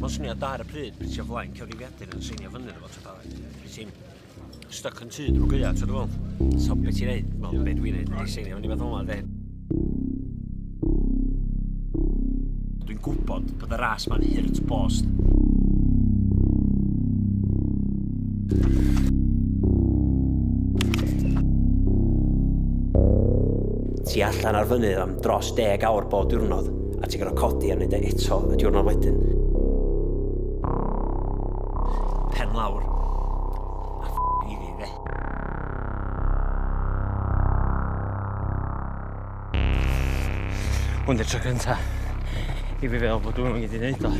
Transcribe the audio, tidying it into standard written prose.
Mae'n syniad da ar y pryd, pryd ti'n flaen cyfrifiadur yn seinio fyny efo, ti'n pryd ti'n stuck yn tŷ drwy gaea, ti'n dweud? So, beth ti'n neud? Wel, be dwi'n neud ydy seinio fyny beth o'ma, de. Dwi'n gwybod bod y ras ma'n hurt bost. Ti allan ar fynydd am dros 10 awr bob diwrnod, a ti'n gorfod codi a neud e eto y diwrnod wedyn. Pen lawr. A iddi, de. Hwn di'r tro cynta i fi feddwl bod dwi'n mynd i wneud o.